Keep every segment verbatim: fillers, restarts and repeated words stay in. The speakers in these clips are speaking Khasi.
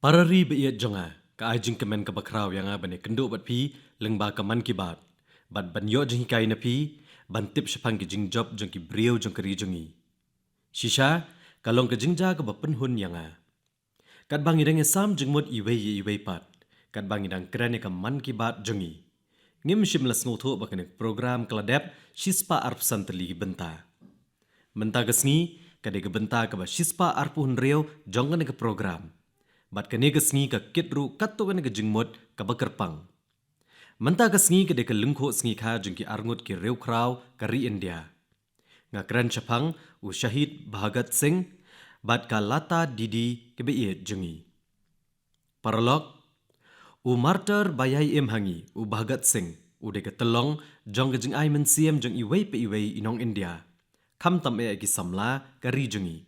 Para ri ba ïeit jong nga, ka ai jingkmen kaba khraw ïa nga ban ïakynduh bad phi lyngba ka Mann Ki Baat, bad ban ïoh jinghikai na phi, ban tip shaphang ki jingjop jong ki briew jong ka ri jong ngi. Shisha, ka long ka jingjia kaba pynhun ïa nga. Katba ngi dang ïasam jingmut iwei ïa iwei pat, katba ngi dang kren ïa ka Mann Ki Baat jong ngi, ngim shym la sngewthuh ba kane ka program ka la dep shispah arphew san tylli ki bynta. Mynta ka sngi, ka dei ka bynta kaba shispah arphew hynriew jong kane ka program. Bad kane ka sngi ka kit ruh katto katne ka jingmut kaba kyrpang. Mynta ka sngi ka dei ka lyngkhuh sngi kha jong ki arngut ki riewkhraw ka ri India. Nga kren shaphang u Shahid Bhagat Singh bad ka Lata Didi kaba ïeit jong ngi. Paralok, u martyr ba ïai im ha ngi, u Bhagat Singh, u dei ka tyllong jong ka jingai mynsiem jong iwei pa iwei i nong India, khamtam eh ki samla ka ri jong ngi.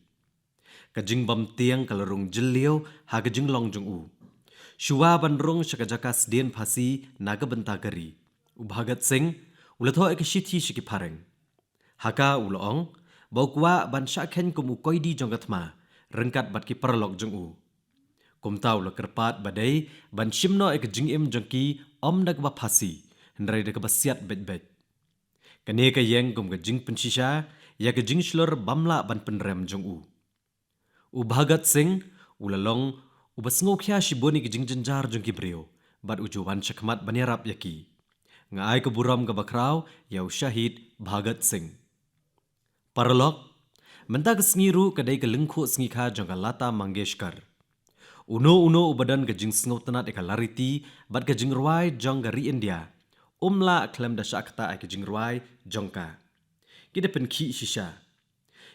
Ka jingbym tieng ka la rung jylliew ha ka jinglong jong u. Shuwa ban rung sha ka jaka sdien phasi na ka bynta ka ri, u Bhagat Singh u la thoh ïa ka shithi sha ki phareng. Ha ka u la ong ba u kwah ban shah kheiñ kum u koidi jong ka thma, ryngkat bad ki paralok jong u. Kumta u la kyrpad ba dei ban shim noh ïa ka jingim jong ki, ym da kaba phasi, hynrei da kaba siat beit beit. Kane ka ïeng kum ka jingpynshisha ïa ka jingshlur bym lah ban pynrem jong u. U Bhagat Singh u la long uba sngewkhia shibun ïa ki jingjynjar jong ki briew, bad u ju wan shakhmat ban ïarap ïa ki. Nga ai ka burom kaba khraw ïa u Shahid Bhagat Singh. Paralok, mynta ka sngi ruh ka dei ka lyngkhuh sngi kha jong ka Lata Mangeshkar. Uno uno uba don ka jingsngewtynnad ïa ka lariti bad ka jingrwai jong ka ri India, um lah khlem da shah ktah ïa ka jingrwai jong ka. Ki da pynkhih shisha.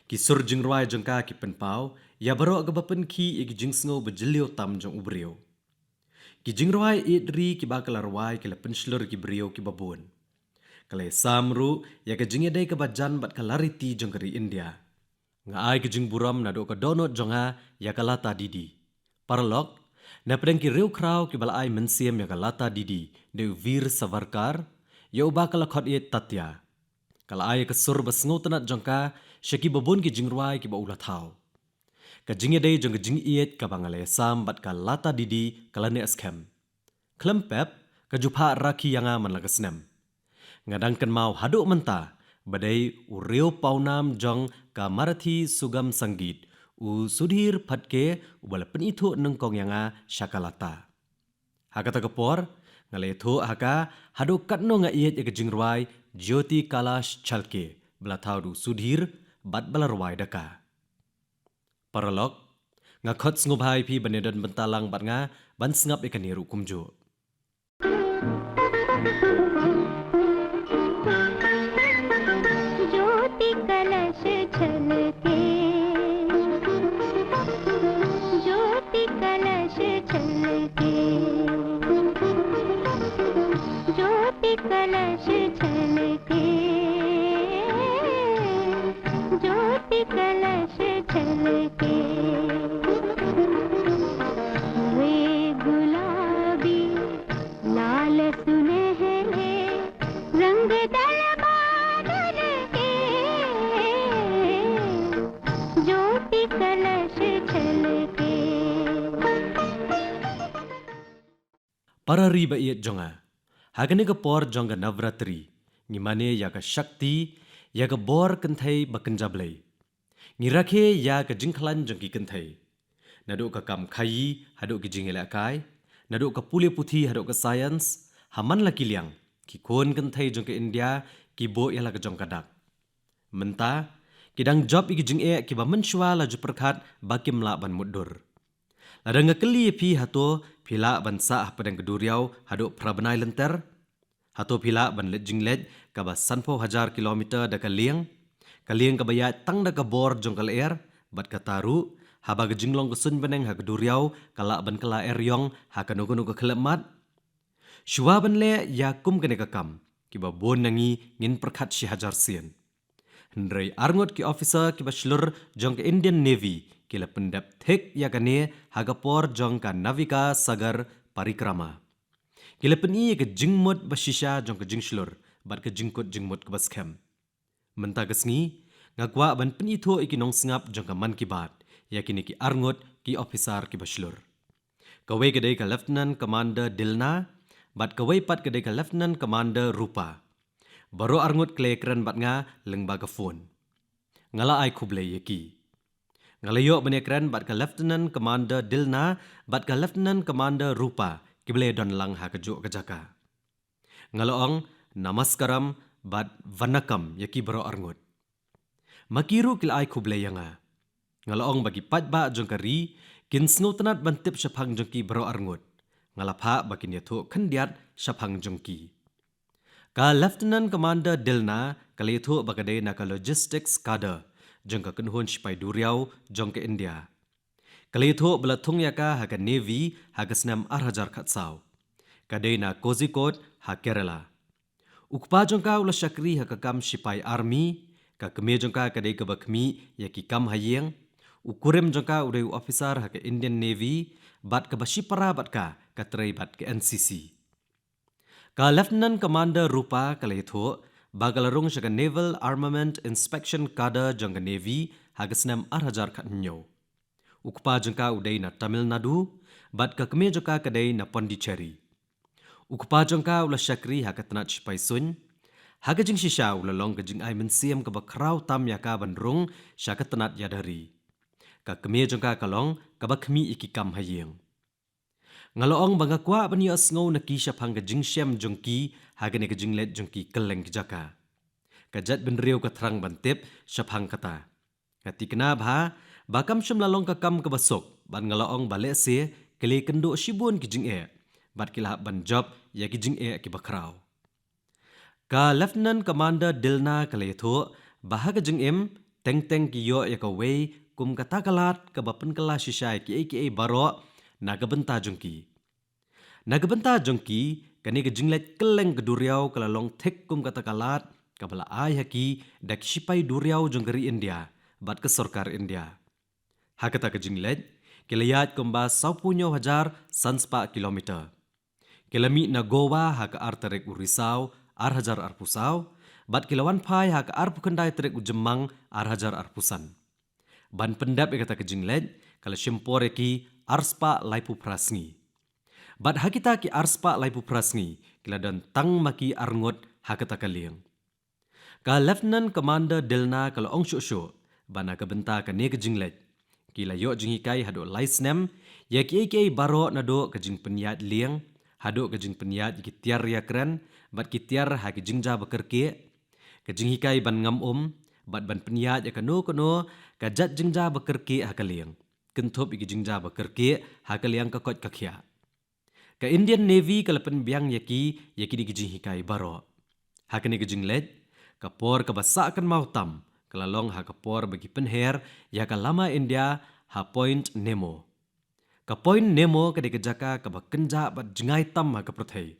Ki sur jingrwai jong ka ki pynpaw ïa baroh kaba pynkhih ïa ki jingsngew ba jylliew tam jong u briew. Ki jingrwai ïeit ri kiba ka la rwai ki la pynshlur ïa ki briew kiba bun. Ka la ïasam ruh ïa ka jingïadei kaba jan bad ka lariti jong ka ri India. Nga ai ka jingburom naduh ka dohnud jong nga ïa ka Lata Didi. Paralok, na pdeng ki riewkhraw kiba la ai mynsiem ïa ka Lata Didi, dei u Veer Savarkar, ïa uba ka la khot ïeit Tatya. Ka la ai ïa ka sur ba sngewtynnad jong ka sha kiba bun ki jingrwai kiba u la thaw. Ka jingïadei jong ka jingïeit kaba nga la ïasam bad ka Lata Didi ka la neh skhem. Khlem pep, ka ju phah rakhi ïa nga man la ka snem. Nga dang kynmaw haduh mynta ba dei u riew pawnam jong ka Marathi Sugam Sangeet, u Sudhir Phadke, uba la pynithuh nyngkong ïa nga sha ka Lata. Ha kata ka por, nga la ithuh ha ka haduh katno nga ïeit ïa ka jingrwai Jyoti Kailash Chalke, ba la thaw da u Sudhir bad ba la rwai da ka. Paralok, nga khot sngewbha ïa phi ban ïadon bynta lang bad nga ban sngap ïa kane ruh kumjuh. ज्योति कलश छलके, ज्योति कलश छलके, ज्योति कलश छलके, ज्योति कलश छलके। वे गुलाबी लाल सुनहरे रंग दल बादल के, ज्योति कलश छलके। Para ri ba ïeit jong nga, ha kane ka por jong ka Navratri, ngi mane ïa ka shakti, ïa ka bor kynthei ba kynja Blei. Ngi rakhe ïa ka jingkhlaiñ jong ki kynthei. Naduh ka kam khaïi haduh ki jingïalehkai, naduh ka pule puthi haduh ka science, ha man la ki liang, ki khun kynthei jong ka India ki buh ïa la ka jong ka dak. Mynta, ki dang jop ïa ki jingeh kiba mynshuwa la ju pyrkhat ba kim lah ban mutdur. Lada nga kylli ïa phi, hato phi lah ban sah hapdeng ka duriaw haduh phra bnai lynter? Hato phi lah ban leit jingleit kaba sanphew hajar kilometer da ka lieng? Ka lieng kaba ïaid tang da ka bor jong ka lyer, bad kata ruh, haba ka jinglong ka suiñ bneng ha ka duriaw ka lah ban kylla eriong ha kano kano ka khyllipmat. Shuwa ban leh ïa kum kane ka kam, kiba bun na ngi ngin pyrkhat shi hajar sien. Hynrei arngut ki officer kiba shlur jong ka Indian Navy ki la pyndep thik ïa kane ha ka por jong ka Navika Sagar Parikrama. Ki la pyni ïa ka jingmut ba shisha jong ka jingshlur bad ka jingkut jingmut kaba skhem. Mynta ka sngi, nga kwah ban pynithuh ïa ki nongsngap jong ka Mann Ki Baat ïa kine ki arngut ki officer kiba shlur. Kawei ka dei ka Lieutenant Commander Dilna, bad kawei pat ka dei ka Lieutenant Commander Rupa. Baroh arngut ki la ïakren bad nga lyngba ka phone. Nga la ai khublei ïa ki. Nga la ïoh ban ïakren bad ka Lieutenant Commander Dilna bad ka Lieutenant Commander Rupa, kiba la don lang ha kajuh ka jaka. Nga la ong, "Namaskaram bad vanakkam" ïa ki baroh arngut. Ma ki ruh ki la ai khublei ïa nga. Nga la ong ba ki paidbah jong ka ri kin sngewtynnad ban tip shaphang jong ki baroh arngut. Nga la phah ba kin ïathuh khyndiat shaphang jong ki. Ka Lieutenant Commander Dilna ka la ïathuh ba ka dei na ka logistics cadre jong ka kynhun shipai duriaw jong ka India. Ka la ïathuh ba la thung ïa ka ha ka Navy ha ka snem ar hajar khatsaw. Ka dei na Kozhikode ha Kerala. U kpa jong ka u la shakri ha ka kam shipai army, ka kmie jong ka ka dei kaba khmih ïa ki kam ha ïing, u kurim jong ka u dei u officer ha ka Indian Navy, bad kaba shipara bad ka ka trei bad ka N C C. Ka Lieutenant Commander Rupa ka la ïathuh ba ka la rung sha ka Naval Armament Inspection Cadre jong ka Navy ha ka snem ar hajar khathynñiew. U kpa jong ka u dei na Tamil Nadu, bad ka kmie jong ka ka dei na Pondicherry. U kpa jong ka u la shakri ha ka tnat shipai suiñ. Ha ka jingshisha u la long ka jingai mynsiem kaba khraw tam ïa ka ban rung sha ka tnat ïada ri. Ka kmie jong ka ka long kaba khmih ïa ki kam ha ïing. Nga la ong ba nga kwah ban ïohsngew na ki shaphang ka jingshem jong ki ha kane ka jingleit jong ki kylleng ki jaka. Ka jaitbynriew ka thrang ban tip shaphang kata. Nga thikna bha ba kam shym la long ka kam kaba suk, bad nga la ong ba lehse ki la ïakynduh shibun ki jingeh, bad ki la hap ban jop ïa ki jingeh kiba khraw. Ka Lieutenant Commander Dilna ka la ïathuh ba ha ka jingim teng teng ki ïoh ïa kawei kum kata ka lad kaba pynkylla shisha ïa kiei kiei baroh na ka bynta jong ki. Na ka bynta jong ki, kane ka jingleit kylleng ka duriaw ka la long thik kum kata ka lad kaba la ai ha ki da ki shipai duriaw jong ka ri India bad ka sorkar India. Ha kata ka jingleit, ki la ïaid kumba sawphew hynñiew hajar san spah kilometer. Ki la mih na Goa ha ka ar tarik u Risaw ar hajar arphew saw, bad ki la wan phai ha ka arphew khyndai tarik u Jymmang ar hajar arphew san. Ban pyndep ïa kata ka jingleit, ka la shim por ïa ki ar spah laiphew phra sngi. Bad ha kita ki ar spah laiphew phra sngi, ki la don tang ma ki arngut ha kata ka lieng. Ka Lieutenant Commander Dilna ka la ong shuh shuh ba na ka bynta kane ka jingleit, ki la ïoh jinghikai haduh lai snem ïa kiei kiei baroh, naduh ka jingpynïaid lieng haduh ka jingpynïaid ïa ki tiar ïakren bad ki tiar ha ki jingjia ba kyrkieh, ka jinghikai ban ngam um bad ban pynïaid ïa kano kano ka jait jingjia ba kyrkieh ha ka lieng, kynthup ïa ki jingjia ba kyrkieh ha ka liang ka koit ka khiah. Ka Indian Navy ka la pynbiang ïa ki ïa kine ki jinghikai baroh. Ha kane ka jingleit, ka por kaba sah kynmaw tam ka la long ha ka por ba ki pynher ïa ka lama India ha Point Nemo. Ka Point Nemo ka dei ka jaka kaba kynjah bad jngai tam ha ka pyrthei.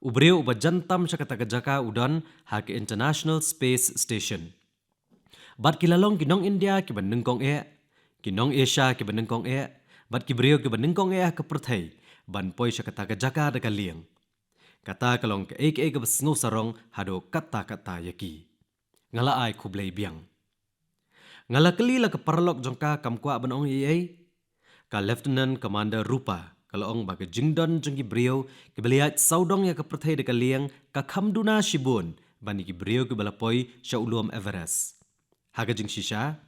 U briew uba jan tam sha kata ka jaka u don ha ka International Space Station. Bad ki la long ki nong India kiba nyngkong eh, ki nong Asia kiba nyngkong eh, bad ki briew kiba nyngkong eh ha ka pyrthei ban poi sha kata ka jaka da ka lieng. Kata ka long kaei kaei kaba sngewsarong haduh katta katta ïa ki. Nga la ai khublei biang. Nga la kylli la ka paralok jong ka kam kwah ban ong ei ei. Ka Lieutenant Commander Rupa ka la ong ba ka jingdon jong ki briew kiba la ïaid sawdong ïa ka pyrthei da ka lieng ka kham duna shibun ban ïa ki briew kiba la poi sha u lum Everest. Ha ka jingshisha,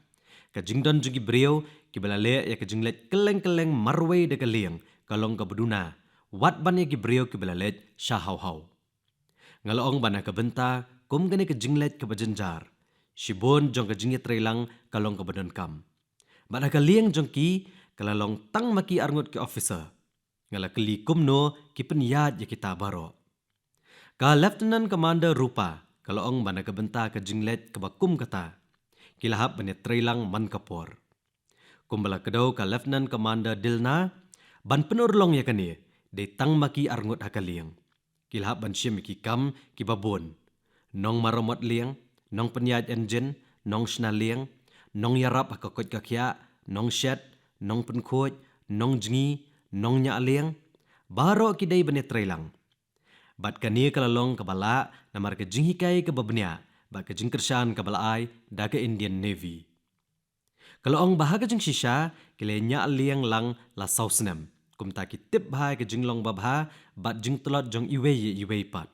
ka jingdon jong ki briew kiba la leh ïa ka jingleit kylleng kylleng marwei da ka lieng ka long kaba duna wat ban ïa ki briew kiba la leit sha haw haw. Nga la ong ba na ka bynta kum kane ka jingleit kaba jynjar, shibun jong ka jingïatreilang ka long kaba donkam. Bad ha ka lieng jong ki ka la long tang ma ki arngut ki officer. Nga la kylli kumno ki pynïaid ïa kita baroh. Ka Lieutenant Commander Rupa ka la ong ba na ka bynta ka jingleit kaba kum kata, ki la hap ban ïatreilang man ka por. Kumba la kdew ka Lieutenant Commander Dilna, ban pynurlong ïa kane dei tang ma ki arngut ha ka lieng. Ki la hap ban shim ïa ki kam kiba bun. Nong maramot lieng, nong pynïaid engine, nong shna lieng, nong ïarap ha ka koit ka khiah, nong shet, nong pynkhuid, nong jngi, nong ñiah lieng. Baroh ki dei ban ïatreilang. Bad kane ka la long kaba lah namar ka jinghikai kaba bniah bad ka jingkyrshan kaba la ai da ka Indian Navy. Ka la ong ba ha ka jingshisha ki la ñiah lieng lang la saw snem. Kumta ki tip bha ïa ka jinglong babha bad jingtlot jong iwei ïa iwei pat.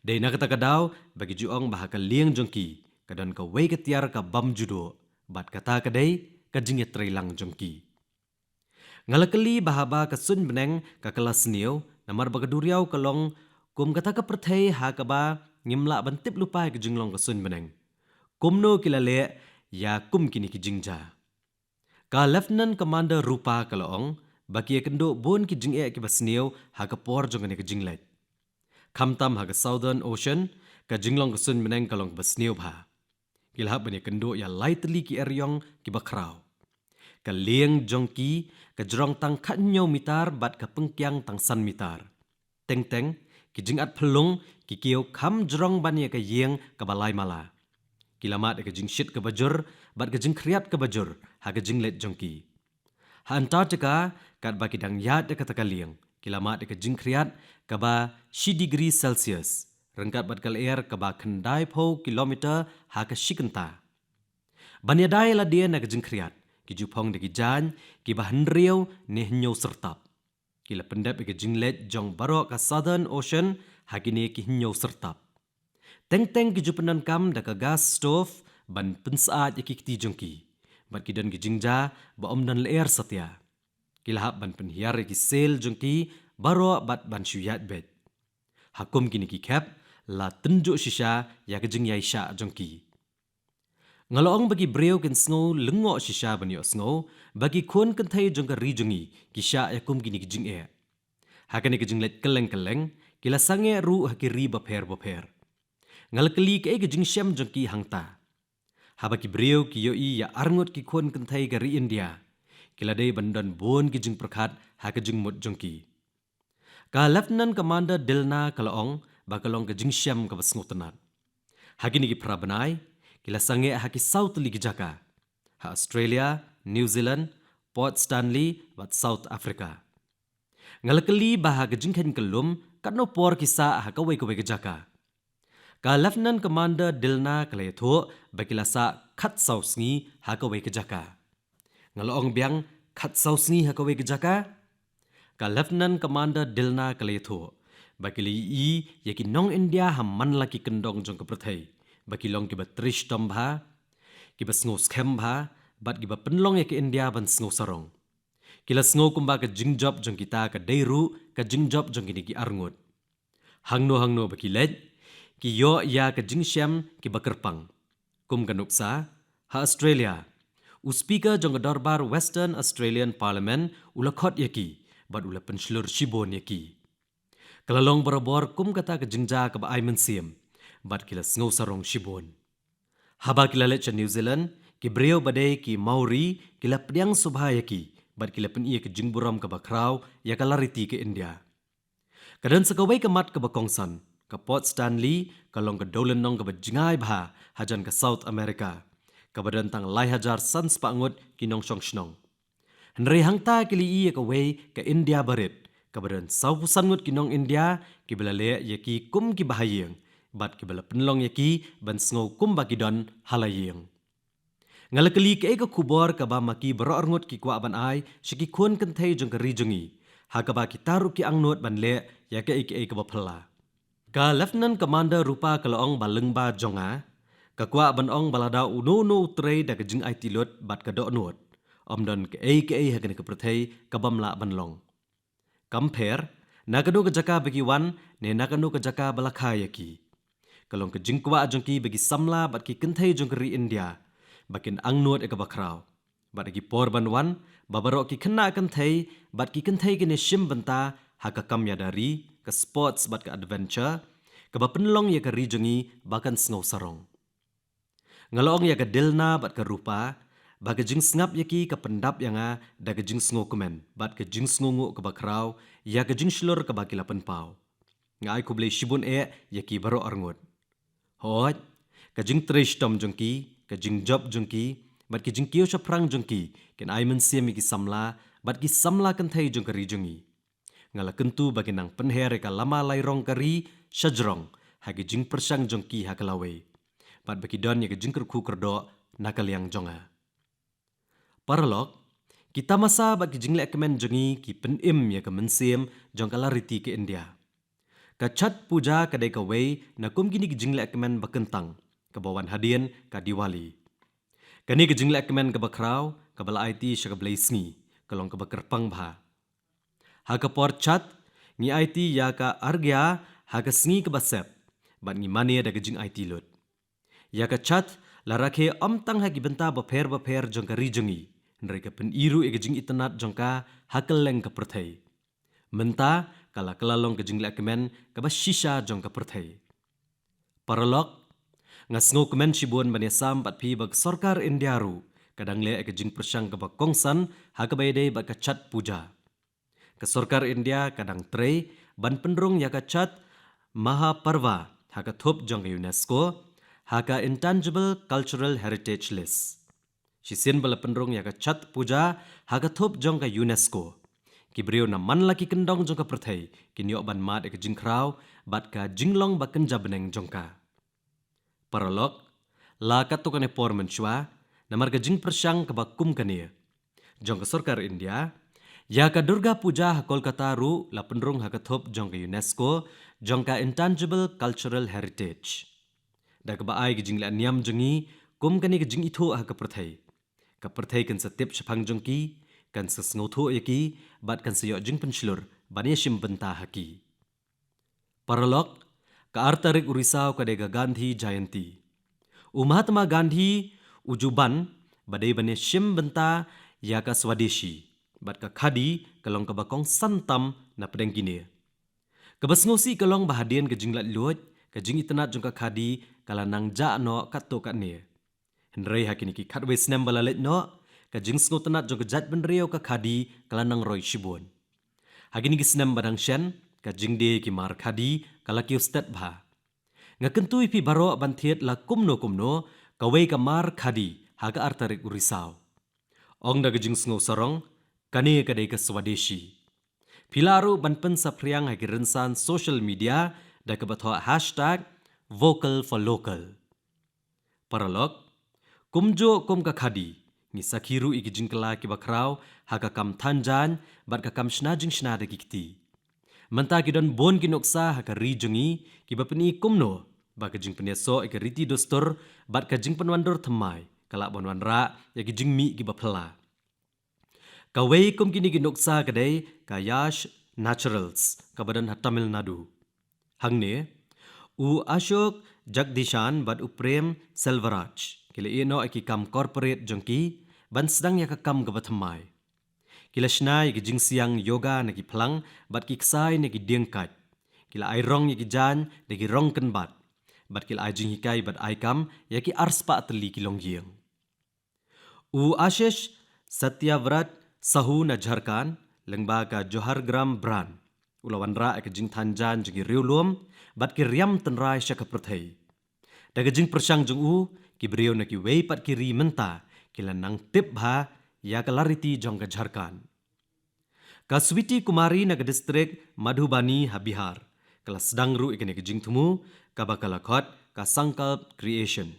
Dei na kata ka daw ba ki ju ong ba ha ka lieng jong ki ka don kawei ka tiar ka bym ju duh, bad kata ka dei ka jingïatreilang jong ki. Nga la kylli ba haba ka suiñ bneng ka kylla sniew, namar ba ka duriaw ka long kum kata ka pyrthei ha kaba ngim lah ban tip lypa ïa ka jinglong ka suiñ bneng, kumno ki la leh ïa kum kine ki jingjia. Ka Lieutenant Commander Rupa ka la ong ba ki ïakynduh bun ki jingeh kiba sniew ha ka por jong kane ka jingleit. Khamtam ha ka Southern Ocean, ka jinglong ka suiñ bneng ka long kaba sniew bha. Ki la hap ban ïakynduh ïa lai tylli ki eriong kiba khraw. Ka lieng jong ki ka jrong tang khathynñiew mitar bad ka pyngkiang tang san mitar. Teng teng, ki jingat phyllung ki kiew kham jrong ban ïa ka ïing kaba lai mala. Ki la mad ïa ka jingshit kaba jur bad ka jingkhriat kaba jur ha ka jingleit jong ki. Ha Antarctica, katba ki dang ïaid ïa kata ka lieng, ki la mad ïa ka jingkhriat kaba shi degree Celsius, ryngkat bad ka lyer kaba khyndai phew kilometer ha ka shi kynta. Ban ïada ïa lade na ka jingkhriat, ki ju phong da ki jaiñ kiba hynriew ne hynñiew syrtap. Ki la pyndep ïa ka jingleit jong baroh ka Southern Ocean ha kine ki hynñiew syrtap. Teng teng ki ju pyndonkam da ka gas stove ban pynsyaid ïa ki kti jong ki. Bad ki don ki jingjia ba ym don lyer satia. Ki la hap ban pynhiar ïa ki sail jong ki baroh bad ban shu ïaid beit. Ha kum kine ki khep, la tynjuh shisha ïa ka jingïaishah jong ki. Nga la ong ba ki briew kin sngew lyngngoh shisha ban ïohsngew ba ki khun kynthei jong ka ri jong ngi ki shah ïa kum kine ki jingeh. Ha kane ka jingleit kylleng kylleng, ki la sangeh ruh ha ki ri bapher bapher. Nga la kylli kaei ka jingshem jong ki hangta. Haba ki briew ki ïohi ïa arngut ki khun kynthei ka ri India, ki la dei ban don bun ki jingpyrkhat ha ka jingmut jong ki. Ka Lieutenant Commander Dilna ka la ong ba ka long ka jingshem kaba sngewtynnat. Ha kine ki phra bnai, ki la sangeh ha ki saw tylli ki jaka. Ha Australia, New Zealand, Port Stanley, bad South Africa. Nga la kylli ba ha ka jingkheiñ kyllum, katno por ki sah ha kawei kawei ka jaka. Ka Lieutenant Commander Dilna ka la ïathuh ba ki la sah khatsaw sngi ha kawei ka jaka. Nga la ong biang, khatsaw sngi ha kawei ka jaka? Ka Lieutenant Commander Dilna ka la ïathuh ba ki la ïohi ïa ki nong India ha man la ki kyndong jong ka pyrthei, ba ki long kiba trei shitom bha, kiba sngew skhem bha, bad kiba pynlong ïa ka India ban sngew sarong. Ki la sngew kumba ka jingjop jong kita ka dei ruh ka jingjop jong kine ki arngut. Hangno hangno ba ki leit, ki ïoh ïa ka jingshem kiba kyrpang. Kum ka nuksa, ha Australia, u Speaker jong ka dorbar Western Australian Parliament u la khot ïa ki, bad u la pynshlur shibun ïa ki. Ka la long barabor kum kata ka jingjia kaba ai mynsiem, bad ki la sngew sarong shibun. Haba ki la leit sha New Zealand, ki briew ba dei ki Maori ki la pdiang sngewbha ïa ki, bad ki la pyni ïa ka jingburom kaba khraw ïa ka lariti ka India. Ka don sa kawei ka mat kaba kongsan, ka Port Stanley ka long ka dewlynnong kaba jngai bha hajan ka South America, kaba don tang lai hajar san spah ngut ki nongshong shnong. Hynrei hangta ki la ïohi ïa kawei ka India barit, kaba don sawphew san ngut ki nong India kiba la leh ïa ki kum kiba ha ïing, bad kiba la pynlong ïa ki ban sngew kumba ki don ha la ïing. Nga la kylli kaei ka khubor kaba ma ki baroh arngut ki kwah ban ai sha ki khun kynthei jong ka ri jong ngi, ha kaba kita ruh ki angnud ban leh ïa kaei kaei kaba phylla. Ka Lieutenant Commander Rupa ka la ong ba lyngba jong nga, ka kwah ban ong ba lada uno uno u trei da ka jingaiti lut bad ka dohnud, ym don kaei kaei ha kane ka pyrthei ka bym lah ban long. Kam pher na kano ka jaka ba ki wan, ne na kano ka jaka ba la kha ïa ki. Ka long ka jingkwah jong ki ba ki samla bad ki kynthei jong ka ri India ba kin angnud ïa kaba khraw. Bad ha ki por ban wan, ba baroh ki khynnah kynthei bad ki kynthei kin ïashim bynta ha ka kam ïada ri, ka sports bad ka adventure, kaba pynlong ïa ka ri jong ngi ba kan sngew sarong. Nga la ong ïa ka Dilna bad ka Rupa ba ka jingsngap ïa ki ka pyndap ïa nga da ka jingsngewkmen bad ka jingsngewnguh kaba khraw ïa ka jingshlur kaba ki la pynpaw. Nga ai khublei shibun eh ïa ki baroh arngut. Hooid, ka jingtrei shitom jong ki, ka jingjop jong ki, bad ki jingkiew shaphrang jong ki kin ai mynsiem ïa ki samla bad ki samla kynthei jong ka ri jong ngi. Nga la kyntu ba kin nang pynher ïa ka lama lairong ka ri shajrong ha ki jingpyrshang jong ki ha ka lawei, bad ba ki don ïa ka jingkyrkhu kyrdoh na ka liang jong nga. Paralok, Ki tamasa bad ki jingleh kmen jong ngi ki pynim ïa ka mynsiem jong ka lariti ka India. Ka Chhath Puja ka dei kawei na kum kine ki jingleh kmen ba kyntang kaba wan hadien ka Diwali. Kane ka jingleh kmen kaba khraw kaba la aiti sha ka blei sngi ka long kaba kyrpang bha. Ha ka por Chhath ngi aiti ïa ka Arghya ha ka sngi kaba sep bad ngi mane da ka jingaiti lut. Ïa ka Chhath la rakhe ym tang ha ki bynta bapher bapher jong ka ri jong ngi, hynrei ka pyni ruh ïa ka jingitynnad jong ka ha kylleng ka pyrthei. Mynta ka la kylla long ka jingleh kmen kaba shisha jong ka pyrthei. Paralok, nga sngewkmen shibun ban ïasam bad phi ba ka sorkar India ruh ka dang leh ïa ka jingpyrshang kaba kongsan ha kaba ïadei bad ka Chhath Puja. Ka sorkar India ka dang trei ban pynrung ïa ka Chhath Mahaparva ha ka thup jong ka UNESCO ha ka Intangible Cultural Heritage List. Shisien ba la pynrung ïa ka Chhath Puja ha ka thup jong ka UNESCO, ki briew na man la ki kyndong jong ka pyrthei kin ïoh ban mad ïa ka jingkhraw bad ka jinglong ba kynja bneng jong ka. Paralok, la katto katne por mynshuwa namar ka jingpyrshang kaba kum kane jong ka sorkar India, ïa ka Durga Puja ha Kolkata ruh la pynrung ha ka thup jong ka UNESCO jong ka Intangible Cultural Heritage. Da kaba ai ka jingleh niam jong ngi kum kane ka jingithuh ha ka pyrthei, ka pyrthei kan sa tip shaphang jong ki, kan sa sngewthuh ïa ki bad kan sa ïoh jingpynshlur ban ïashim bynta ha ki. Paralok, ka ar tarik u Risaw ka dei ka Gandhi Jayanti. U Mahatma Gandhi u ju ban ba dei ban ïashim bynta ïa ka Swadeshi bad ka Khadi ka long kaba kongsan tam na pdeng kine. Kaba sngewsih ka long ba hadien ka jinglaitluid, ka jingitynnad jong ka Khadi ka la nang jah noh katto katne. Hynrei ha kine ki khatwei snem ba la leit noh, ka jingsngewtynnad jong ka jaitbynriew ka Khadi ka la nang roi shibun. Ha kine ki snem ba dang shen, ka jingdie ki mar Khadi ka la kiew stet bha. Nga kyntu ïa phi baroh ban thied la kumno kumno kawei ka mar Khadi ha ka ar tarik u Risaw. Ong da ka jingsngew sarong, kane ka dei ka Swadeshi. Phi lah ruh ban pynsaphriang ha ki rynsan social media da kaba thoh hashtag vocal for local. Paralok, kumjuh kum ka Khadi, ngi sakhi ruh ïa ki jingkylla kiba khraw ha ka kam than jaiñ bad ka kam shna jingshna da ki kti. Mynta ki don bun ki nuksa ha ka ri jong ngi kiba pyni kumno ba ka jingpynïasoh ïa ka riti dustur bad ka jingpynwandur thymmai ka lah ban wanrah ïa ki jingmih kiba phylla. Kawei kum kine ki nuksa ka dei ka Yash Naturals kaba don ha Tamil Nadu. Hangne, u Ashok Jagdishan bad u Prem Selvaraj ki la ïeh noh ïa ki kam corporate jong ki ban sdang ïa ka kam kaba thymmai. Ki la shna ïa ki jingsiang yoga na ki phlang bad ki ksai na ki dieng kait. Ki la ai rong ïa ki jaiñ da ki rong kynbat bad ki la ai jinghikai bad ai kam ïa ki arspah tylli ki longïing. U Ashish Satyavrat Sahu na Jharkhand, lyngba ka Johar Gram brand, u la wanrah ïa ka jingthan jaiñ jong ki riewlum bad ki riam tynrai sha ka pyrthei. Da ka jingpyrshang jong u, ki briew na kiwei pat ki ri mynta ki la nang tip bha ïa ka lariti jong ka Jharkhand. Ka Sweety Kumari na ka distrik Madhubani ha Bihar ka la sdang ruh ïa kane ka jingthmu kaba ka la khot ka Sankalp Creation.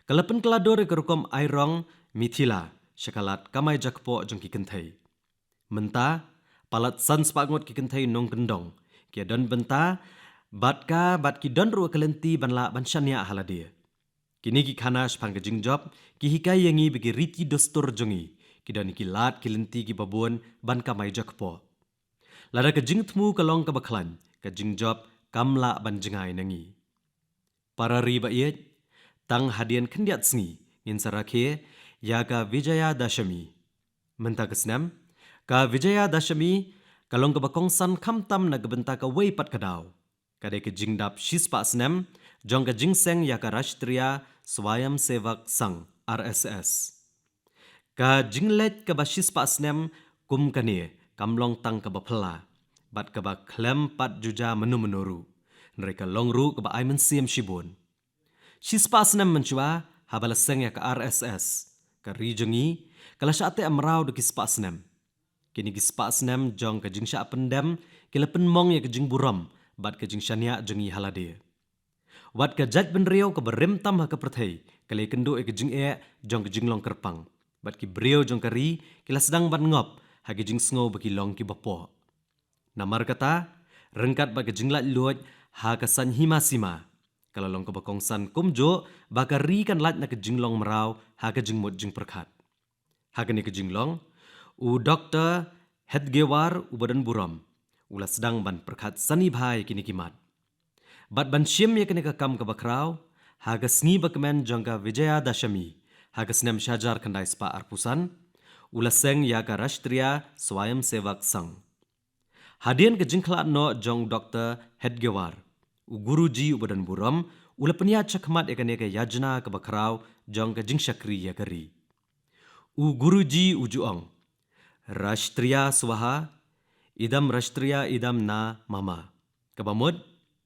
Ka la pynkylla dur ïa ka rukom ai rong Mithila sha ka lad kamai jakpoh jong ki kynthei. Mynta, palat san spah ngut ki kynthei nongkyndong ki don bynta bad ka bad ki don ruh ka lynti ban lah ban shaniah ha lade. Kine ki khana shaphang ka jingjop ki hikai ïa ngi ba ki riti dustur jong ngi ki don ki lad ki lynti kiba bun ban kamai jakpoh. Lada ka jingthmu ka long kaba khlaiñ, ka jingjop kam lah ban jngai na ngi. Para ri ba ïeit, tang hadien khyndiat sngi ngin sa rakhe ïa ka Vijayadashami. Mynta ka snem, ka Vijayadashami ka long kaba kongsan khamtam na ka bynta kawei pat ka daw. Ka dei ka jingdap shispah snem jong ka jingseng ïa ka Rashtriya Swayamsevak Sangh, R S S. Ka jingleit kaba shispah snem kum kane kam long tang kaba phylla bad kaba khlem pat juja mynno mynno ruh, hynrei ka long ruh kaba ai mynsiem shibun. Shispah snem mynshuwa, haba la seng ïa ka R S S, ka ri jong ngi ka la shah teh mraw da ki spah snem. Kine ki spah snem jong ka jingshah pyndem ki la pynmong ïa ka jingburom bad ka jingshaniah jong ngi ha lade. Wat ka jaitbynriew kaba rim tam ha ka pyrthei ka la ïakynduh ïa ka jingeh jong ka jinglong kyrpang. Bad ki briew jong ka ri ki la sdang ban ngop ha ki jingsngew ba ki long kiba poh. Namar kata, ryngkat bad ka jinglaitluid ha ka saiñ hima sima, ka la long kaba kongsan kumjuh ba ka ri kan lait na ka jinglong mraw ha ka jingmut jingpyrkhat. Ha kane ka jinglong, u Doktor Hedgewar uba don burom u la sdang ban pyrkhat sani bha ïa kine ki mat. Bad ban shim ïa kane ka kam kaba khraw, ha ka sngi ba kmen jong ka Vijayadashami, ha ka snem shihajar khyndai spah arphew san, u la seng ïa ka Rashtriya Swayamsevak Sangh. Hadien ka jingkhlad noh jong Doktor Hedgewar, u Guruji uba don burom u la pynïaid shakhmat ïa kane ka yajna kaba khraw jong ka jingshakri ïa ka ri. U Guruji u ju ong, "Rashtriya Swaha, idam Rashtriya, idam na mama." Kaba mut,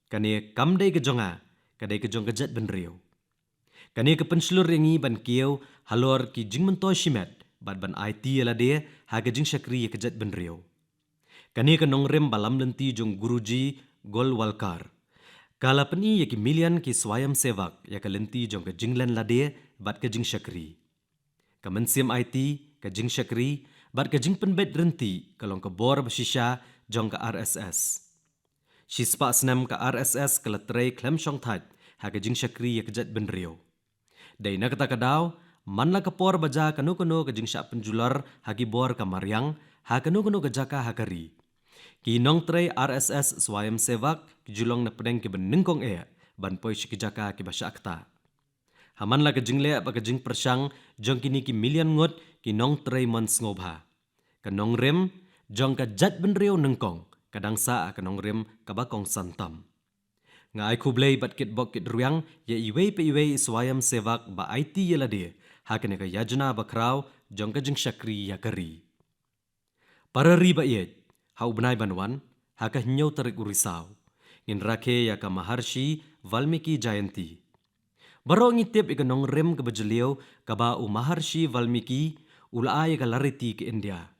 kane kam dei ka jong nga, ka dei ka jong ka jaitbynriew. Kane ka pynshlur ïa ngi ban kiew halor ki jingmyntoi shimet bad ban aiti ïa lade ha ka jingshakri ïa ka jaitbynriew. Kane ka nongrim ba lam lynti jong Guruji Golwalkar ka la pyni ïa ki million ki Swayamsevak ïa ka lynti jong ka jinglen lade bad ka jingshakri. Ka mynsiem aiti, ka jingshakri bad ka jingpynbeit ryntih ka long ka bor ba shisha jong ka R S S. Shispah snem ka R S S ka la trei khlem shongthait ha ka jingshakri ïa ka jaitbynriew. Dei na kata ka daw, man la ka por ba jia kano kano ka jingshah pynjulor ha ki bor ka mariang ha kano kano ka jaka ha ka ri, ki nongtrei R S S Swayamsevak ki ju long na pdeng kiba nyngkong eh ban poi sha ki jaka kiba shah ktah. Ha man la ka jingleh bad ka jingpyrshang jong kine ki million ngut ki nongtrei mon sngewbha, ka nongrim jong ka jaitbynriew nyngkong ka dang sah ha ka nongrim kaba kongsan tam. Nga ai khublei bad kitbok kitrwiang ïa iwei pa iwei i Swayamsevak ba aiti ïa lade ha kane ka yajna ba khraw jong ka jingshakri ïa ka ri. Para ri ba ïeit, ha u bnai ban wan, ha ka hynñiew tarik u Risaw, ngin rakhe ïa ka Maharshi Valmiki Jayanti. Baroh ngi tip ïa ka nongrim kaba jylliew kaba u Maharshi Valmiki u la ai ïa ka lariti ka India.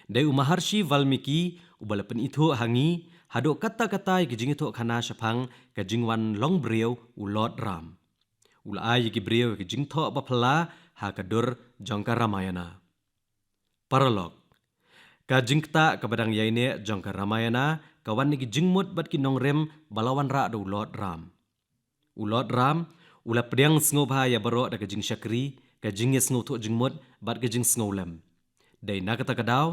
Dei u Maharshi Valmiki uba la pynithuh ha ngi haduh katta katta ïa ka jingïathuhkhana shaphang ka jingwan long briew u Lord Ram. U la ai ïa ki briew ïa ka jingthoh ba phylla ha ka dur jong ka Ramayana. Paralok, ka jingktah kaba dang ïaineh jong ka Ramayana ka wan na ki jingmut bad ki nongrim ba la wanrah da u Lord Ram. U Lord Ram u la pdiang sngewbha ïa baroh da ka jingshakri, ka jingïasngewthuh jingmut bad ka jingsngewlem. Dei na kata ka daw,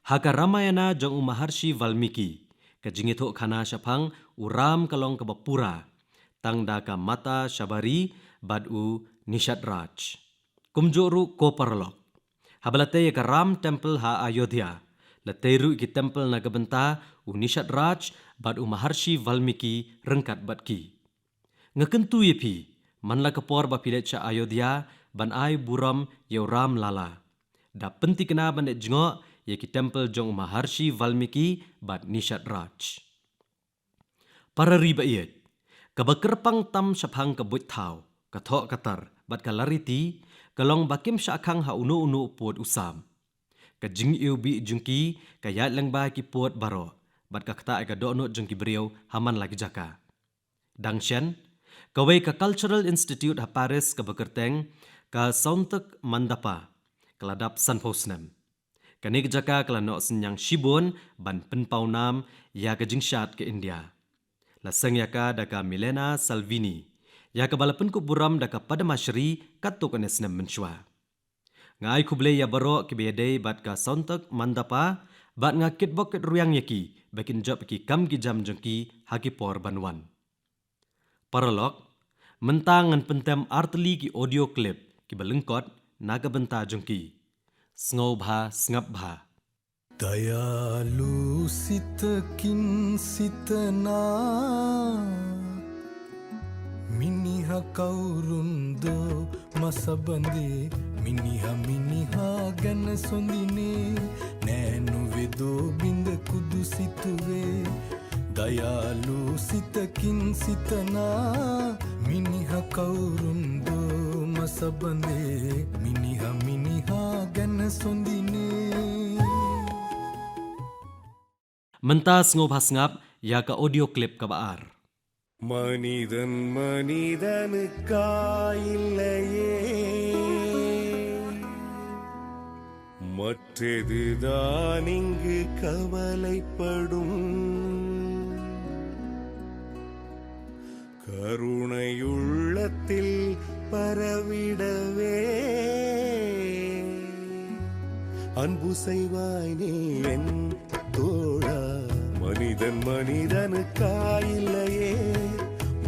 ha ka Ramayana jong u Maharshi Valmiki, ka jingïathuhkhana shaphang u Ram ka long kaba pura, tang da ka Mata Shabari bad u Nishadraj. Kumjuh ruh ko paralok, haba la tei ïa ka Ram Temple ha Ayodhya, la tei ruh ïa ki temple na ka bynta u Nishadraj bad u Maharshi Valmiki ryngkat bad ki. Nga kyntu ïa phi, man la ka por ba phi leit sha Ayodhya ban ai burom ïa u Ram Lala, da pynthikna ban leit jngoh ïa ki temple jong u Maharshi Valmiki bad Nishadraj. Para ri ba ïeit, kaba kyrpang tam shaphang ka buit thaw, ka thoh ka tar bad ka lariti ka long ba kim shah khang ha uno uno u pud u sam. Ka jingiwbih jong ki ka ïaid lyngba ki pud baroh bad ka ktah ïa ka dohnud jong ki briew ha man la ki jaka. Dang shen, kawei ka Cultural Institute ha Paris kaba kyrteng ka Sauntak Mandapa ka la dap sanphew snem. Kane ka jaka ka la noh synñiang shibun ban pynpaw nam ïa ka jingshad ka India. La seng ïa ka da ka Milena Salvini, ïa kaba la pynkup burom da ka Padma Shri katto katne snem mynshuwa. Nga ai khublei ïa baroh kiba ïadei bad ka Sauntak Mandapa bad nga kitbok kitrwiang ïa ki ba kin jop ïa ki kam ki jam jong ki ha ki por ban wan. Paralok, mynta ngan pyntem artylli ki audio clip kiba lyngkot na ka bynta jong ki. Sngewbha sngap bha. Dayalu sitakin sitana, miniha kaurun do masa bande, miniha miniha gan sondine, nenu vedo binda kudu situve. Dayalu sitakin sitana, miniha kaurun do masa bande, miniha miniha gan sondine. Mynta sngewbha sngap ïa ka audio clip kaba ar. மனிதன் மனிதனுக்காயில்லையே. மற்றெதுதான் இங்கு கவலைப்படும்? கருணையுள்ளத்தில் பரவிடவே அன்பு செய்வாய் நீ என் தோழா. மனிதன் மனிதனுக்காயில்லையே,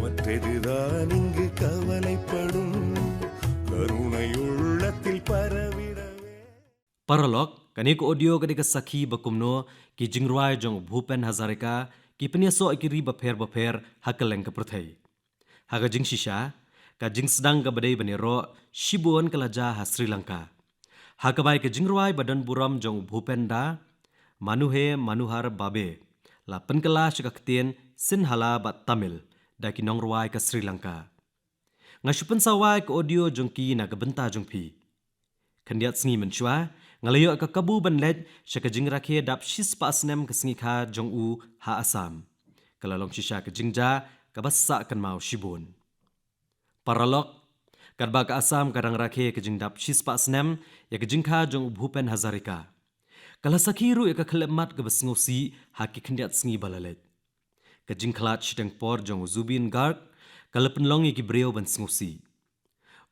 மற்றெதுதான் இங்கு கவலைப்படும்? கருணை உள்ளத்தில் பரவிடவே. Paralok, kane ka audio ka dei ka sakhi ba kumno ki jingrwai jong u Bhupen Hazarika ki pynïasoh ïa ki ri bapher bapher ha kylleng ka pyrthei. Ha ka jingshisha, ka jingsdang kaba dei ban ïaroh shibun ka la jia ha Sri Lanka. Ha kaba ïa ka jingrwai ba don burom jong u Bhupen da, Manuhe Manohar Babe la pynkylla sha ka ktien Sinhala bad Tamil da ki nongrwai ka Sri Lanka. Nga shu pynsawa ïa ka audio jong ki na ka bynta jong phi. Khyndiat sngi mynshuwa, nga la ïoh ka kabu ban leit sha ka jingrakhe dap shispah snem ka sngi kha jong u ha Assam. Ka la long shisha ka jingjia kaba sah kynmaw shibun. Paralok, katba ka Assam ka dang rakhe ka jingdap shispah snem ïa ka jingkha jong u Bhupen Hazarika, ka la sakhi ruh ïa ka khyllipmat kaba sngewsih ha ki khyndiat sngi ba la leit. Ka jingkhlad shiteng por jong u Zubeen Garg ka la pynlong ïa ki briew ban sngewsih.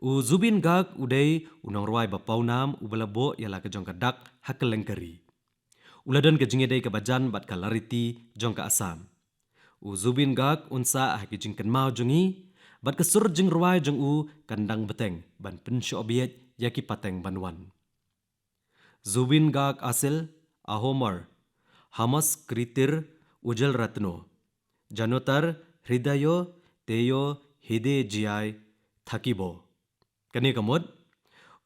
U Zubeen Garg u dei u nongrwai ba pawnam uba la buh ïa la ka jong ka dak ha kylleng ka ri. U la don ka jingïadei kaba jan bad ka lariti jong ka Assam. U Zubeen Garg un sah ha ki jingkynmaw jong ngi, bad ka sur jingrwai jong u kan dang bteng ban pynshoh bieit ïa ki pateng ban wan. Zubeen Garg asil, Ahomar, Hamas Kritir Ujal Ratno, Janotar Hridayo Teyo Hide Jiai Thakibo. Kane ka mut,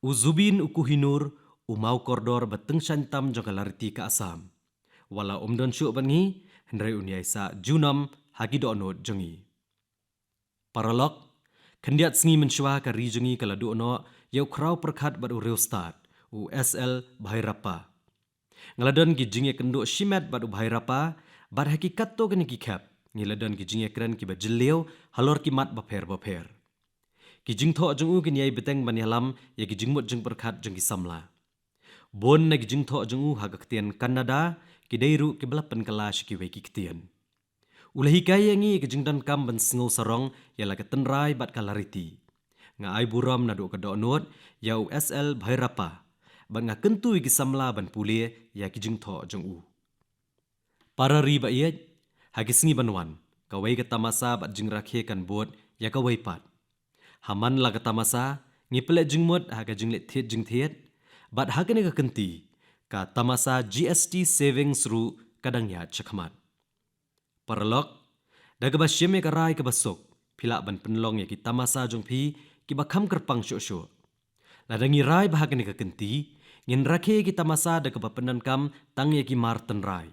u Zubeen u Kohinoor, u maw kordor ba tyngshaiñ tam jong ka lariti ka Assam. Wat la um don shuh bad ngi, hynrei un ïai sah junom ha ki dohnud jong ngi. Paralok, khyndiat sngi mynshuwa ka ri jong ngi ka la duh noh ïa u khraw pyrkhat bad u riewstad, u S L Bhairappa. Nga la don ki jingïakynduh shimet bad u Bhairappa, bad ha ki katto katne ki khep ngi la don ki jingïakren kiba jylliew halor ki mat bapher bapher. Ki jingthoh jong u kin ïai bteng ban ïalam ïa ki jingmut jingpyrkhat jong ki samla. Bun na ki jingthoh jong u ha ka ktien Kannada ki dei ruh kiba la pynkylla sha kiwei ki ktien. U la hikai ïa ngi ïa ka jingdonkam ban sngew sarong ïa la ka tynrai bad ka lariti. Nga ai burom naduh ka dohnud ïa u S L Bhairappa, bad nga kyntu ïa ki samla ban pule ïa ki jingthoh jong u. Para ri ba ïeit, ha ki sngi ban wan, kawei ka tamasa bad jingrakhe kan bud ïa kawei pat. Ha man la ka tamasa, ngi pynleit jingmut ha ka jingleit thied jingthied, bad ha kane ka kynti, ka tamasa G S T savings ruh ka dang ïaid shakhmat. Paralok, da kaba shim ïa ka rai kaba suk, phi lah ban pynlong ïa ki tamasa jong phi kiba kham kyrpang shuh shuh. Lada ngi rai ba ha kane ka kynti, ngin rakhe ïa ki tamasa da kaba pyndonkam tang ïa ki mar tynrai,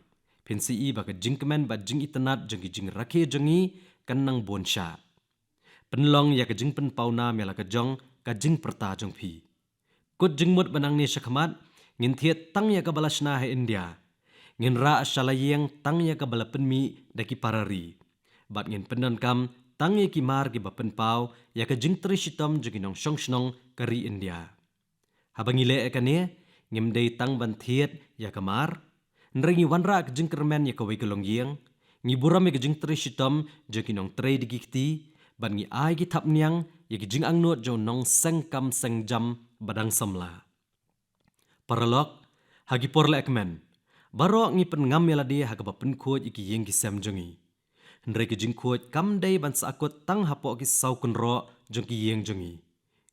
phin sa ïohi ba ka jingkmen bad jingitynnad jong ki jingrakhe jong ngi kan nang bun shah. Pynlong ïa ka jingpynpawnam ïa la ka jong ka jingpyrta jong phi. Kut jingmut ba nangne shakhmat, ngin thied tang ïa kaba la shna ha India. Ngin rah sha la ïing tang ïa kaba la pynmih da ki para ri. Bad ngin pyndonkam tang ïa ki mar kiba pynpaw ïa ka jingtrei shitom jong ki nongshong shnong ka ri India. Haba ngi leh ïa kane, ngim dei tang ban thied ïa ka mar, hynrei ngi wanrah ka jingkyrmen ïa kawei ka longïing, ngi burom ïa ka jingtrei shitom jong ki nongtrei da ki kti, bad ngi ai ki thapniang ïa ki jingangnud jong u nongseng kam seng jam ba dang samla. Paralok, ha ki por lehkmen, baroh ngi pynngam ïa lade ha kaba pynkhuid ïa ki ïing ki sem jong ngi. Hynrei ka jingkhuid kam dei ban sahkut tang hapoh ki saw kynroh jong ki ïing jong ngi.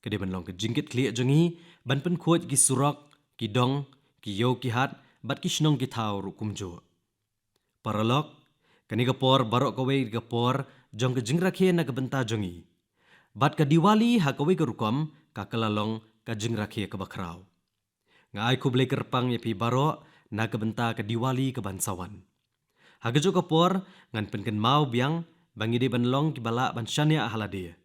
Ka dei ban long ka jingkitkhlieh jong ngi ban pynkhuid ki surok, ki dong, ki ïew ki hat, bad ki shnong ki thaw ruh kumjuh. Paralok, kane ka por baroh kawei ka por jong ka jingrakhe na ka bynta jong ngi. Bad ka Diwali ha kawei ka rukom ka kylla long ka jingrakhe kaba khraw. Nga ai khublei kyrpang ïa phi baroh na ka bynta ka Diwali kaban sa wan. Ha kajuh ka por, ngan pynkynmaw biang ba ngi dei ban long kiba lah ban shaniah ha lade.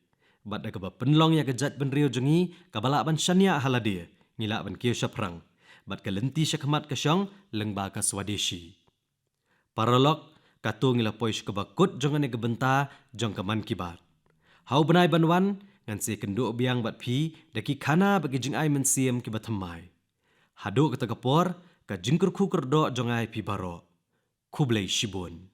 Bad da kaba pynlong ïa ka jaitbynriew jong ngi kaba lah ban shaniah ha lade, ngi lah ban kiew shaphrang. Bad ka lynti shakhmat ka shong lyngba ka Swadeshi. Paralok, katto ngi la poi sha kaba kut jong kane ka bynta jong ka Mann Ki Baat. Ha u bnai ban wan, ngan sa ïakynduh biang bad phi da ki khana bad ki jingai mynsiem kiba thymmai. Haduh kata ka por, ka jingkyrkhu kyrdoh jong nga ïa phi baroh. Khublei shibun.